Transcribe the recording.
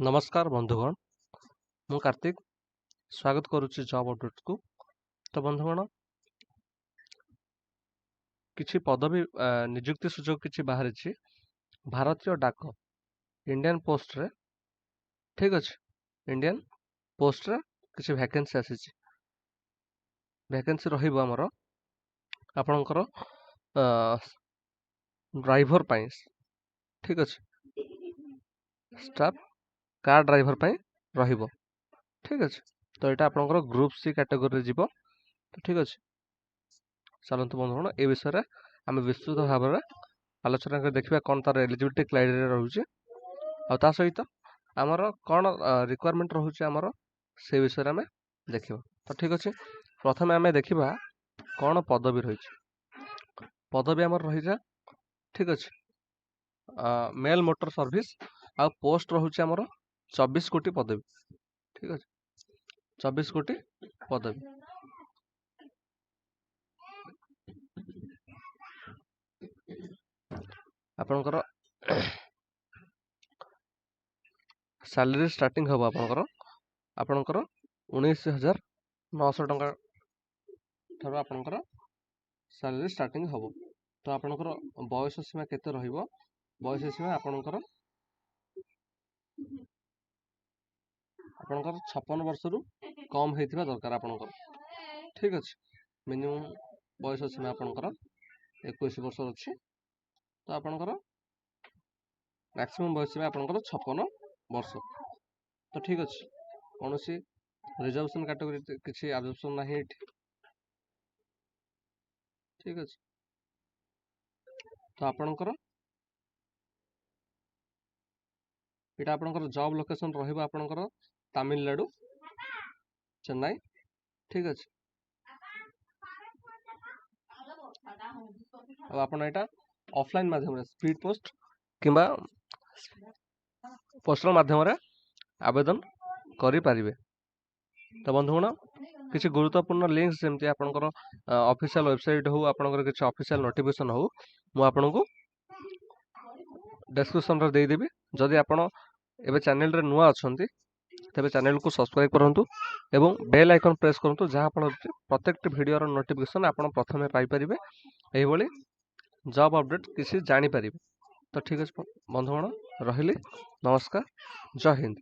ନମସ୍କାର ବନ୍ଧୁଗଣ, ମୁଁ କାର୍ତ୍ତିକ ସ୍ୱାଗତ କରୁଛି ଜବ୍ ଅପଡେଟ୍କୁ। ତ ବନ୍ଧୁଗଣ, କିଛି ପଦବୀ ନିଯୁକ୍ତି ସୁଯୋଗ କିଛି ବାହାରିଛି ଭାରତୀୟ ଡାକ ଇଣ୍ଡିଆନ୍ ପୋଷ୍ଟରେ। ଠିକ୍ ଅଛି, ଇଣ୍ଡିଆନ୍ ପୋଷ୍ଟରେ କିଛି ଭ୍ୟାକେନ୍ସି ଆସିଛି। ଭ୍ୟାକେନ୍ସି ରହିବ ଆମର ଆପଣଙ୍କର ଡ୍ରାଇଭର ପାଇଁ। ଠିକ୍ ଅଛି, ଷ୍ଟାଫ୍ କାର୍ ଡ୍ରାଇଭର ପାଇଁ ରହିବ। ଠିକ୍ ଅଛି, ତ ଏଇଟା ଆପଣଙ୍କର ଗ୍ରୁପ୍ ସି କ୍ୟାଟେଗୋରୀରେ ଯିବ। ତ ଠିକ୍ ଅଛି, ଚାଲନ୍ତୁ ବନ୍ଧୁଗଣ, ଏ ବିଷୟରେ ଆମେ ବିସ୍ତୃତ ଭାବରେ ଆଲୋଚନା କରି ଦେଖିବା କ'ଣ ତା'ର ଏଲିଜିବିଲିଟି କ୍ରାଇଟେରିଆ ରହୁଛି, ଆଉ ତା ସହିତ ଆମର କ'ଣ ରିକ୍ୱାରମେଣ୍ଟ ରହୁଛି ଆମର, ସେ ବିଷୟରେ ଆମେ ଦେଖିବା। ତ ଠିକ୍ ଅଛି, ପ୍ରଥମେ ଆମେ ଦେଖିବା କ'ଣ ପଦବୀ ରହିଛି। ପଦବୀ ଆମର ରହିଲା, ଠିକ୍ ଅଛି, ମେଲ୍ ମୋଟର ସର୍ଭିସ୍, ଆଉ ପୋଷ୍ଟ ରହୁଛି ଆମର 24 ଗୋଟି ପଦବୀ। ଠିକ୍ ଅଛି, 24 ଗୋଟି ପଦବୀ। ଆପଣଙ୍କର ସାଲେରୀ ଷ୍ଟାର୍ଟିଂ ହେବ ଆପଣଙ୍କର 19,900 ଟଙ୍କା ଠାରୁ ଆପଣଙ୍କର ସାଲେରୀ ଷ୍ଟାର୍ଟିଂ ହେବ। ତ ଆପଣଙ୍କର ବୟସ ସୀମା କେତେ ରହିବ? ବୟସ ସୀମା ଆପଣଙ୍କର 56 ବର୍ଷରୁ କମ୍ ହେଇଥିବା ଦରକାର ଆପଣଙ୍କର। ଠିକ୍ ଅଛି, ମିନିମମ୍ ବୟସ ସୀମା ଆପଣଙ୍କର 21 ବର୍ଷ ଅଛି। ତ ଆପଣଙ୍କର ମ୍ୟାକ୍ସିମମ୍ ବୟସ ସୀମା ଆପଣଙ୍କର 56 ବର୍ଷ। ତ ଠିକ୍ ଅଛି, କୌଣସି ରିଜର୍ଭେସନ୍ କାଟେଗୋରୀ କିଛି ଆବଜର୍ପସନ୍ ନାହିଁ ଏଠି। ଠିକ୍ ଅଛି, ତ ଆପଣଙ୍କର ଏଇଟା ଆପଣଙ୍କର ଜବ୍ ଲୋକେସନ୍ ରହିବ ଆପଣଙ୍କର ତାମିଲନାଡ଼ୁ ଚେନ୍ନାଇ। ଠିକ୍ ଅଛି, ଆଉ ଆପଣ ଏଇଟା ଅଫଲାଇନ୍ ମାଧ୍ୟମରେ ସ୍ପିଡ୍ ପୋଷ୍ଟ କିମ୍ବା ପୋଷ୍ଟାଲ ମାଧ୍ୟମରେ ଆବେଦନ କରିପାରିବେ। ତ ବନ୍ଧୁଗଣ, କିଛି ଗୁରୁତ୍ୱପୂର୍ଣ୍ଣ ଲିଙ୍କ୍ସ ଯେମିତି ଆପଣଙ୍କର ଅଫିସିଆଲ ୱେବସାଇଟ୍ ହେଉ, ଆପଣଙ୍କର କିଛି ଅଫିସିଆଲ ନୋଟିଫିକେସନ୍ ହେଉ, ମୁଁ ଆପଣଙ୍କୁ ଡେସ୍କ୍ରିପସନ୍ରେ ଦେଇଦେବି। ଯଦି ଆପଣ ଏବେ ଚ୍ୟାନେଲରେ ନୂଆ ଅଛନ୍ତି, ତେବେ ଚ୍ୟାନେଲକୁ ସବସ୍କ୍ରାଇବ୍ କରନ୍ତୁ ଏବଂ ବେଲ୍ ଆଇକନ୍ ପ୍ରେସ୍ କରନ୍ତୁ, ଯାହାଫଳରେ ପ୍ରତ୍ୟେକଟି ଭିଡ଼ିଓର ନୋଟିଫିକେସନ୍ ଆପଣ ପ୍ରଥମେ ପାଇପାରିବେ, ଏହିଭଳି ଜବ୍ ଅପଡ଼େଟ୍ କିଛି ଜାଣିପାରିବେ। ତ ଠିକ୍ ଅଛି ବନ୍ଧୁଗଣ, ରହିଲି, ନମସ୍କାର, ଜୟ ହିନ୍ଦ।